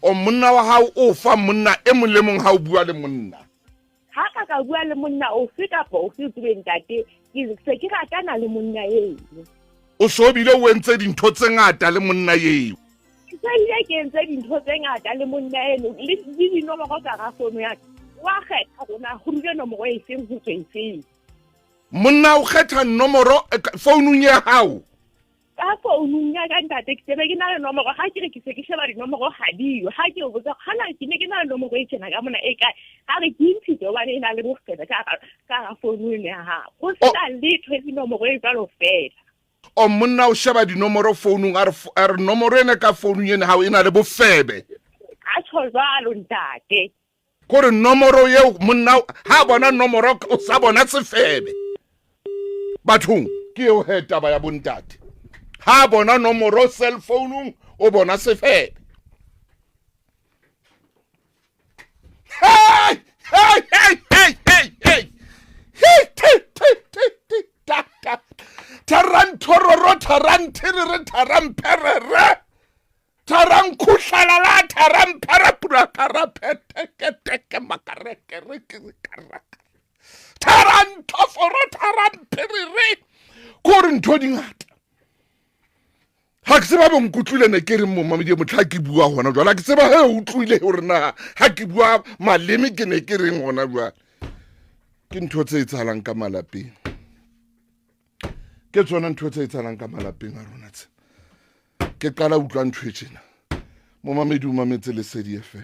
O monna wa hao o fa monna e mong le mong ha o bua le monna. Ha ka ka bua le monna ofe kapa ofe tsebe ntate, ke se ke ratana le monna eno. O so bile o entse dintho tse ngata le monna eo. Ke se bile ke entse dintho tse ngata le monna eno le dinomoro ka ga fono ya ka. Wa kgetha rona go dule nomoro e feng ho tswe efeng. Monna o kgetha nomoro eh, founung ya hao. Ka founung ya ka ntate ke be ke na le nomoro ga ke re ke se ke sheba dinomoro ga diyo ga ke o botsa gana ke ne ke na le nomoro e tjena ka mona e kae ga re ke ntshitse hobane e na le bofebe ka ga founu eno ya gago go sena letho e dinomoro e jalo fela. O monna o sheba dinomoro founung a re nomoro ene ka founung ene gago e na le bofebe. A tjho jwalo ntate. Kore nomoro eo monna ha bona nomoro o sa bona sefebe. Bathong ke eo he taba ya bontate. Ha bona nomoro cell phone o bona sefebe. Hey, hey, hey, hey, hey, hey. Hey, te, te, te, te, ta, ta. Tharanthororo, tharantherere, tharamperere. Tharankhutlalala, tharampharapurakarapeteketeke makarekerekerekaraka. Tharanthoforo, tharamperere. Kore ntho di ngata. Ga ke tseba bo nkutlwile ne ke reng momamedi motlha ke bua gona jwale. Ga ke tseba he o utlwile gore na ga ke bua maleme ke ne ke reng gona jwale. Ke ntho tse etsahalang ka malapeng. Ke tsona ntho tse etsahalang ka malapeng a rona tse. Ke qala utlwa ntho e tjena. Momamedi o mametse Lesedi FM.